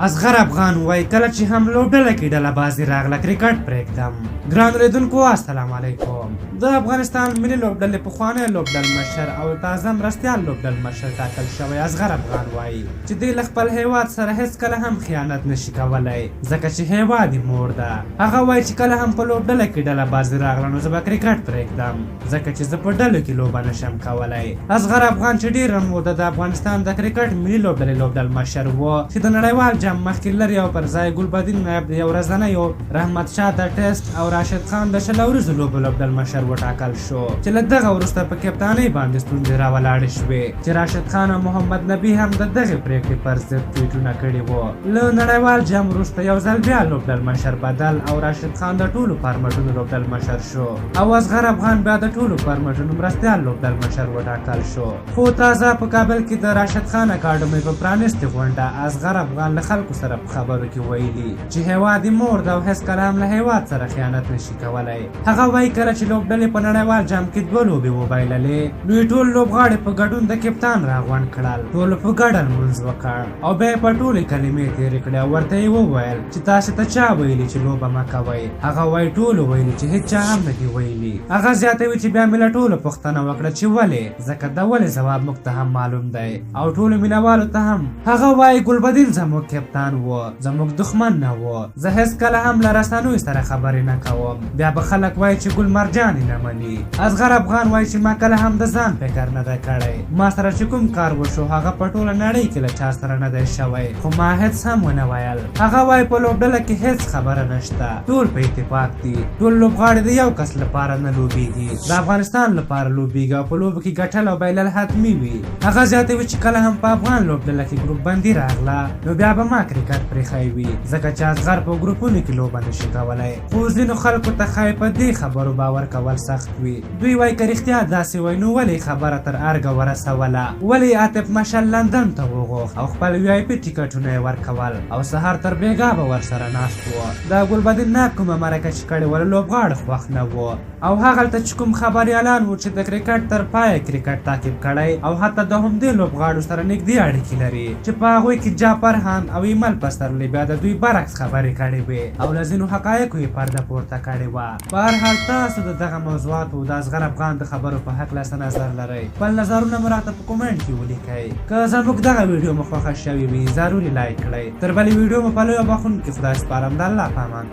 اصغر افغان وای کله چې هم لوبډله کې ډله بازي راغله کرکټ پرېږدم. ګران اورېدونکو السلام علیکم. د افغانستان ملي لوبډلې پخوانی لوبډل مشر او تازه مرستیال لوبډل مشر ټاکل شوی اصغر افغان وایي چې دی له خپل هیواد سره هیڅکله هم خیانت نشي کولی ځکه چې هیواد یې مور ده. هغه وایي چې کله هم په لوبډله کې ډله بازي راغله نو زه به کرکټ پرېږدم ځکه چې زه په ډلو کې لوبه نشم کولی. اصغر افغان چې ډېره موده د افغانستان د کرکټ ملي لوبډلې لوبډلمشر و چې د نړیوال جام مخکې لرې او پر ځای ګلبدین نایب د یو ورځنیو، رحمت شاه د ټېسټ او راشد خان د 20 اوریزو لوبو لوبډلمشر وټاکل شو چې له دغه وروسته په کپتانۍ باندې ستونزې راولاړې شوې چې راشد خان او محمد نبي هم د دغې پرېکړې پر ضد ټویټونه کړي وو. له نړیوال جام وروسته یو ځل بیا لوبډلمشر بدل او راشد خان د ټولو فارمټونو لوبډلمشر شو او اصغر افغان بیا د ټولو فارمټونو مرستیال لوبډلمشر وټاکل شو. خو تازه په کابل کې د راشد خان اکاډمۍ په پرانیستې غونډه اصغر افغان له خلکو سره په خبرو کې ویلي چې هېواد یې مور ده او هېڅکله هم له هېواد سره خیانت نشي کولی. هغه وایي کله چې لوبډلې په نړیوال جام کې دوه لوبې وبایللې نو یې ټول لوبغاړي په ګډون د کپتان راغونډ کړل، ټولو په ګډه لمونځ وکړ او بیا یې په ټولې کلمې تېرې کړې او ورته یې وویل چې تاسې ته چا ویلي چې لوبه مه کوئ؟ هغه وایي ټولو ویلي چې هیچا هم نه دي ویلي. هغه زیاتوي چې بیا مې له ټولو پوښتنه وکړه چې ولې؟ ځکه د ولې ځواب موږ ته هم معلوم دی او ټولو مینوالو ته هم. هغه وایي ګلبدین زموږ کپتان و، زموږ دښمن نه و. زه هېڅکله هم له رسنیو سره خبرې نه کوم، بیا به خلک وایي چې ګل مرجان یې نه مني. اصغر افغان وایي چې ما کله هم د ځان فکر نه دی کړی، ما سره چې کوم کار وشو هغه په ټوله نړۍ کې له چا سره نه دی شوی، خو ما هېڅ هم ونه ویل. هغه وایي په لوبډله کې هېڅ خبره نشته، ټول په اتفاق دي، ټول لوبغاړي د یو کس لپاره نه لوبېږي، د افغانستان لپاره لوبېږي او په لوبو کې ګټل او بایلل حتمي وي. هغه زیاتوي چې کله هم په افغان لوبډله کې ګروپ بندي راغله نو بیا به ما کرکټ پرېښی وي ځکه چې اصغر په ګروپونو کې لوبه نشي کولی. خو ځینو خلکو ته ښایي په دې خبرو باور کول سخت وي. دوی وایي که رښتیا داسې وای نو ولې یې خبره تر ارګه ورسوله، ولې یې عاطف مشعل لندن ته وغوښت او خپل وي آی پي ټکټونه یې ورکول او سهار تر بېګا به ورسره ناست و. د ګلبدین نایب کومه مرکه چې کړې وه له لوبغاړو خوښ نه و. او هغلته چې کوم خبریالان وو چې د کرکټ تر پایه کرکټ تعقیب کړی او حتی د همدې لوبغاړو سره نږدې اړیکې لري چې په هغوی کې جعفر خان او ایمل پسرلي بیا د دوی برعکس خبرې کړې وې او له ځینو حقایقو یې پرده پورته کړې وه. په هر حال تاسو د دغه موضوعاتو د اصغر افغان د خبرو په هکله څه نظر لرئ؟ خپل نظرونه مو راته په کومنټ کې ولیکئ. که زموږ دغه ویډیو مو خوښه شوې وي ضرور یې لایک کړئ. تر بلې ویډیو مو په لوی او بخښونکي خدای سپارم. د الله په امان.